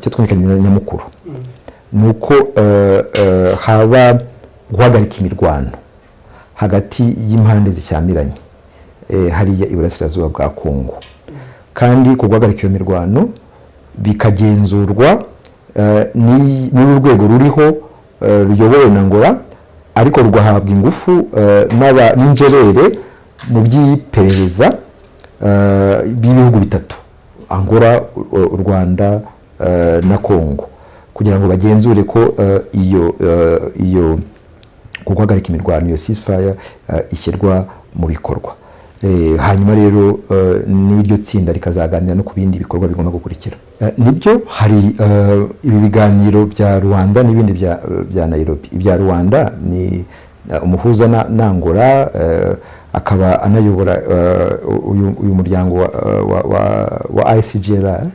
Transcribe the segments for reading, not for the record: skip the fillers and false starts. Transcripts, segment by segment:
Icyo twumvikanye nyamukuru ni uko haba guhagarika imirwano hagati y'impande zishyamiranye hariya iburasirazuba bwa Kongo, kandi ku guhagarika iyo mirwano bikagenzurwa n'uru rwego ruriho ruyobowe na Angola, ariko rugahabwa ingufu n'inzobere mu by'iperereza b'ibihugu bitatu, Angola, u Rwanda na Kongo, kugira ngo bagenzure ko iyo guhagarika imirwano, iyo ceasefire, ishyirwa mu bikorwa. Hanyuma rero n'iryo tsinda rikazaganira no ku bindi bikorwa bigomba gukurikira. Nibyo, hari ibi biganiro bya Rwanda n'ibindi bya Nairobi. Ibya Rwanda ni umuhuza na Angola, akaba anayobora uyu muryango wa ICGLR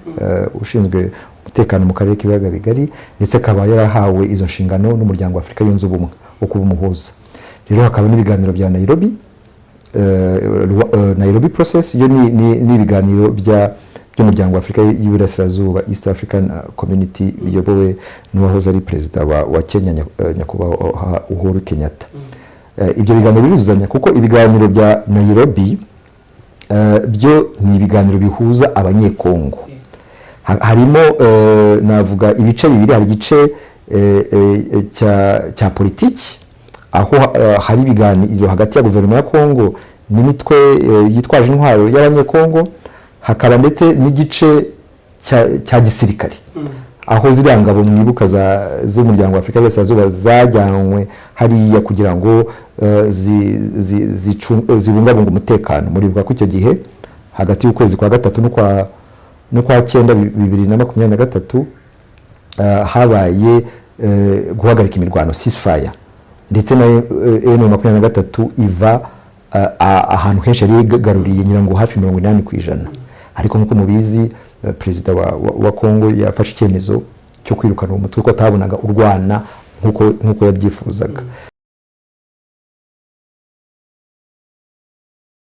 ushinzwe umutekano mu karere k'ibiyaga bigari, ndetse akaba yarahawe izo nshingano n'umuryango wa Afurika yunze ubumwe wo kuba umuhuza. Rero hakaba n'ibiganiro bya Nairobi, Nairobi process yo ni ibiganiro by'umuryango wa Afurika y'Iburasirazuba, East African Community, biyobowe n'uwahoze ari perezida wa Kenya, nyakubahwa Uhuru Kenyatta. Ibyo biganiro biruzuzanya, kuko ibiganiro bya Nairobi byo ni ibiganiro bihuza Abanyekongo. Harimo navuga ibice bibiri. Hari igice cya politiki, aho hari ibiganiro hagati ya guverinoma ya Kongo n'imitwe yitwaje intwaro y'Abanyekongo, hakaba ndetse n'igice cya gisirikare, aho ziriya ngabo mwibuka z'umuryango wa Afurika y'Iburasirazuba zajyanwe hariya kugira ngo zibungabunge umutekano. Muribuka ko icyo gihe hagati y'ukwezi kwa gatatu n'ukwa cyenda 2023 habaye guhagarika imirwano, ceasefire, ndetse na M23 iva ahantu henshi yari yigaruriye, ngira ngo hafi 80%. Ariko nk'uko mubizi, perezida wa Kongo yafashe icyemezo cyo kwirukana uwo mutwe, ko atabonaga urwana nk'uko yabyifuzaga.